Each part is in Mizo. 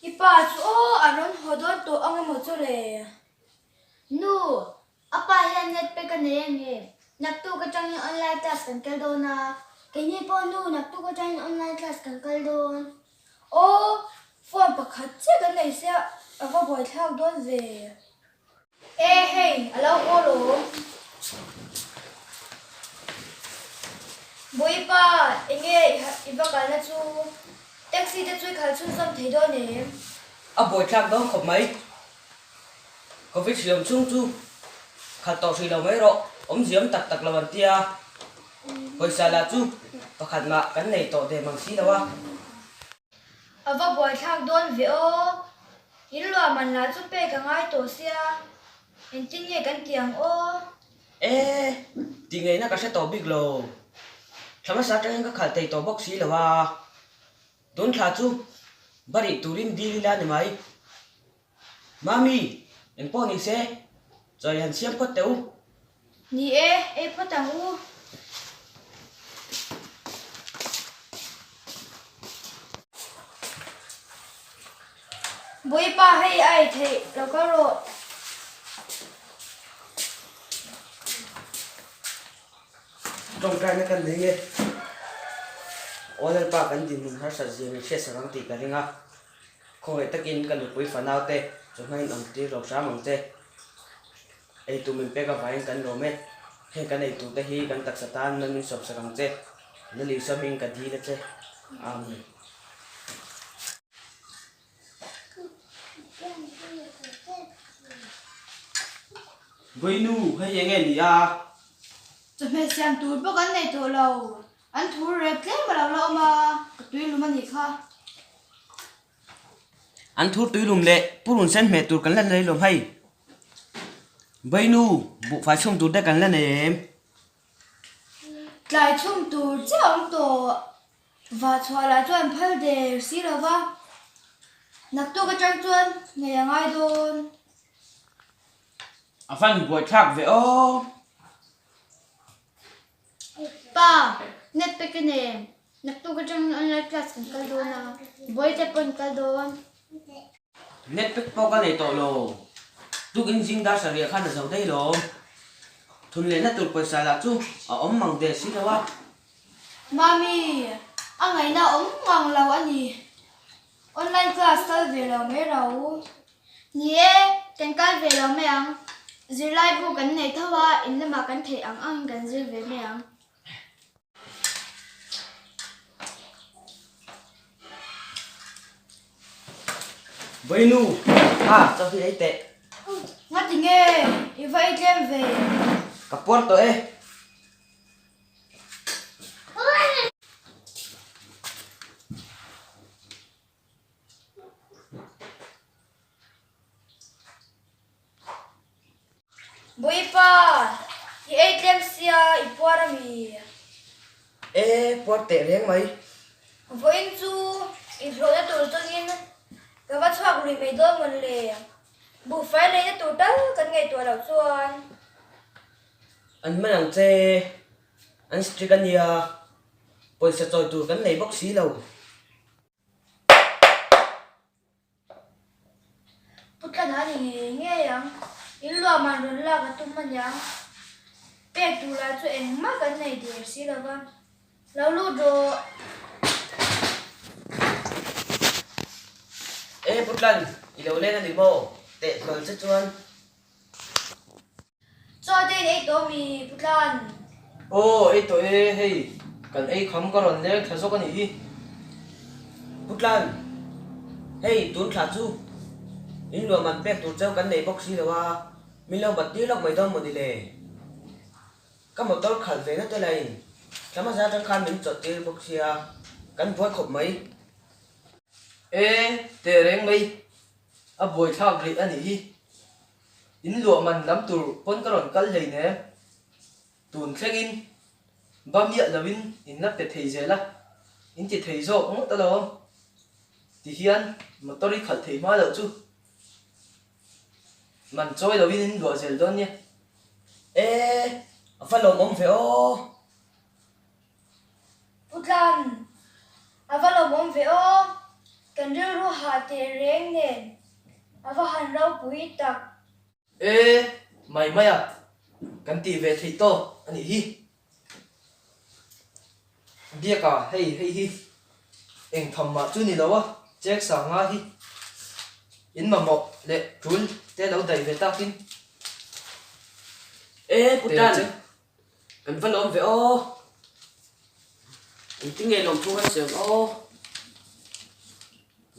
I pa chu aw a rawn haw dawn tawh ang emaw chu le? Nu, a pa hian net pek a nei ange. Naktuk atangin online class kan kal dawn a. Keini pawh nu, naktuk atangin online class kan kal dawn. Aw, phone pakhat chiah kan nei sia, a va buaithlak dawn ve. E hei, a lo haw lawm. Bawipa, enge i va kalna chu? Taxi te chu i khalh chhunzawm thei dawn em? A buaithlak dawn khawp mai. Covid hriam chhung chu khalh tawh hrih lo mai rawh, awmziam tak tak lo an tia. Pawisa lah chu pakhat mah kan nei tawh ve mang si lo a. A va buaithlak dawn ve aw, in luah man lah chu pek a ngai tawh sia, engtin nge kan ti ang aw? E, tih ngeihna ka hre tawh bik lo, thla hmasa atangin ka khalh thei tawh bawk si lo a, tun thla chu barih turin dil ila ni mai. Mami, engpawh ni se, chawi han siam phawt teh u. Ni e, ei phawt ang u. Bawipa hei a ei theih lo kal rawh. Tawngtaina kan nei e. Aw Lalpa kan dinhmun harsat zia min hriatsak ang tih ka ring a. Khawngaih takin ka nupui fanaute chawhma in awm tir lo hram ang che. Eitur min pek avangin kan lawm e. Heng kan eitur te hi kan taksa tan nan min sawpsak ang che. Lali sawmin ka dil a che. Amen. Vainu, hei enge ni a? Chawhmeh siam tur bawk an nei tawh lo. An thur rep tlem a lo la awm a, ka tuilum a nih kha. An thur tuilum leh purun sen hmeh tur kan la nei lo hei. Vainu, buhfai chhum tur te kan la nei em? Tlai chhum tur chiah awm tawh. Vah chhuah lah chuan phal der si lo va, naktuk atang chuan ngei a ngai dawn. A van buaithlak ve aw. Pa, net pek a nem. Naktuk atangin online class kan kal dawn a, Bawihte pawh an kal dawn. Net pek pawh ka nei tawh lo. Tukin zing dar sarih khan a zo daih lawm. Thun lehna tur pawisa lah chu a awm mang der si lo a. Mami, a ngaihna awm ngang lo a ni. Online class kal ve lo mai ro. Ni e, kan kal ve lo mai ang. Zirlai bu kan nei tho a, in lamah kan theih ang angin kan zir ve mai ang. Vainu, ha, chaw hi ei teh. Ngati nge, i va ei tlem ve? Ka puar tawh e. Bawipa, i ei tlem sia i puar a mi? E, puar teh reng mai. Vawiin chu inhlawhna tur chungin ka va chhuak lui mai dawn mawn le. Buhfai leina tur tal kan ngaihtuah loh chuan. An man ang che, an strict a nia, pawisa chawi tur kan nei bawk si lo. Pu Tlana a ni ngei ngei ang, in luahman rawn lak a tum aniang. Pek tur lah chu engmah kan nei der si lo va, lo lut rawh. E Pu Tlan, i lo len a ni maw? Teh hlawl che chuan. Chaw te in ei tawh mi Pu Tlan? Aw ei tawh e, hei kan ei kham ka rawn leng thla zawk a nih hi. Pu Tlan, hei tun thla chu in luah man pek tur cheu kan nei bawk si lo a, min lo bat tir lawk mai dawn maw ni le? Ka motor khalh ve na te lain thla hmasa atang khan min chawlh tir bawk sia, kan buai khawp mai. E, teh reng mai, a buaithlak rih a nih hi. In luah man lam tur pawn ka rawn kal hlei nem. Tun thlengin ba miah loin in la pe thei zel a, in ti thei zawk ngawt alawm. Tihian motor i khalh thei hma loh chu man chawi loin in luah zel dawn nia. E, a va lawmawm ve aw. Pu Tlan, a va lawmawm ve aw. Kan rilru hah teh reng nen a va han ropui tak. E, mai mai a, kan tih ve theih tawk a nih hi. Biaka, hei hei hi eng tham mah chu ni lo a, chek sanga hi in mamawh leh tul te lo daih ve takin. E, Pu Tan, kan va lawm ve aw. Engtin nge lawmthu kan sawi ang aw.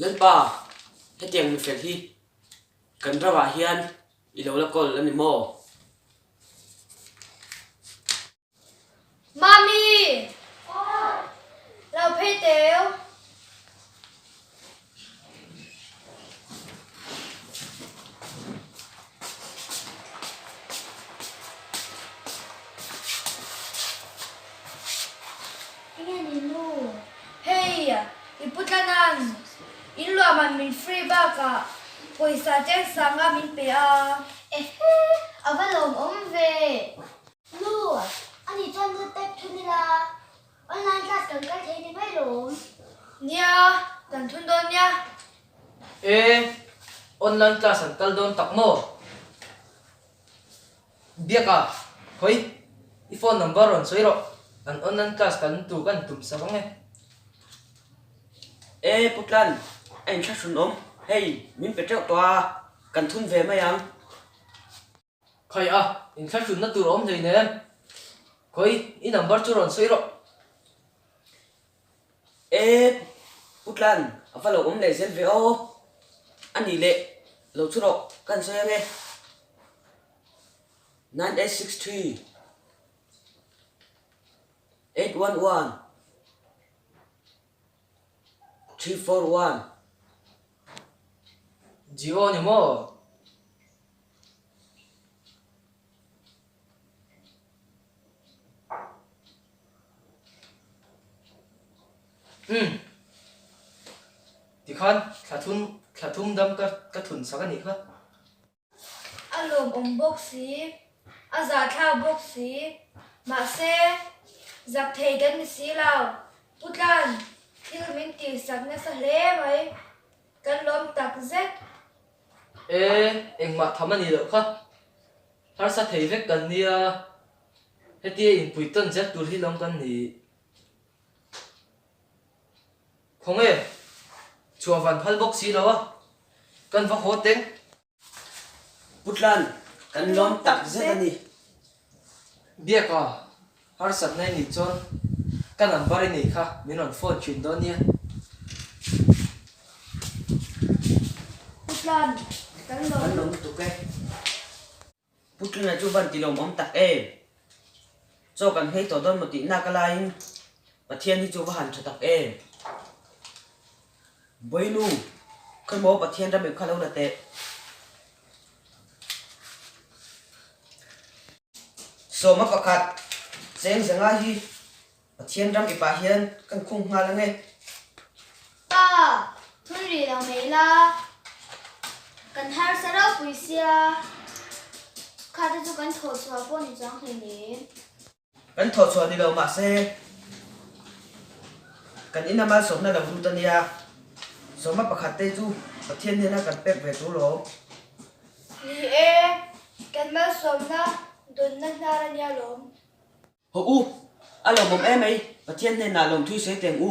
Lalpa, hetiang mifel hi kan ramah hian i lo la kawl a ni maw? Mami! Lo phei teu. Enge ni nu? Hei, i pu Tlanan in luahman min free bakah pawisa cheng sanga min pe a. Ehe, a va lawmawm ve. Nu, ani chuan nu type thun ila online class kan kal thei ni mai lawm. Nia, kan thun dawn nia. E, online class an kal dawn tak maw? Biaka, Hawi, i phone number rawn sawi rawh, an online class kan tur kan tum sak ang e. E, Pu Tlan, a inthlahrun awm, hei, min pe teuh tawh a, kan thun ve mai ang. Khai a, inthlahrunna tur a awm hleinem. Khawi, i number chu rawn sawi rawh. E, Pu Tlan, a va lo awm leh zel ve aw. A nih leh, lo chu rawh, ka han sawi ange. 9863 811 341. Jio ni maw? Umm. Tikhan thla thum thla thum dam ka ka thun sak a nih kha. A lawmawm bawk si, a zahthlak bawk si. Mahse, zak thei kan ni si lo. Pu Tlan, thil min tihsak nasa hle mai. Kan lawm tak zet. E, engmah tham a nih loh kha. Harsa thei vek kan nia, hetia inpui tawn zet tur hi lawm kan ni. Khawnge, chhuah van phal bawk si lo a, kan va haw teng. Pu Tlan, kan lawm tak zet a ni. Biaka, harsatna i nih chuan ka number i nei kha min rawn phone thin dawn nia. Pu Tlan, kan lawm. Kan lawm lutuk e. Pu Tlana chu van ti lawmawm tak em? Chaw kan hmei tawh dawn maw tih nak a laiin Pathian hi chu va han tha tak em? Bawinu, khawimaw Pathian ram ip kha lo la teh. Sawma pakhat, cheng zanga hi Pathian ram ipah hian kan khung nghal ange. Pa, thun rih lo mai la, kan harsa ropui sia, kha te chu kan thawh chhuah pawh ni chuang hleinem. Kan thawh chhuah ni lo mahse, kan ina malsawmna lo lut a nia. Sawma pakhat te chu Pathian hnena kan pek ve tur lawm. Ni e, kan malsawmna dawnna hnar a nia lawm. Hawh u, a lawmawm em mai, Pathian hnenah lawmthui sawi teng u.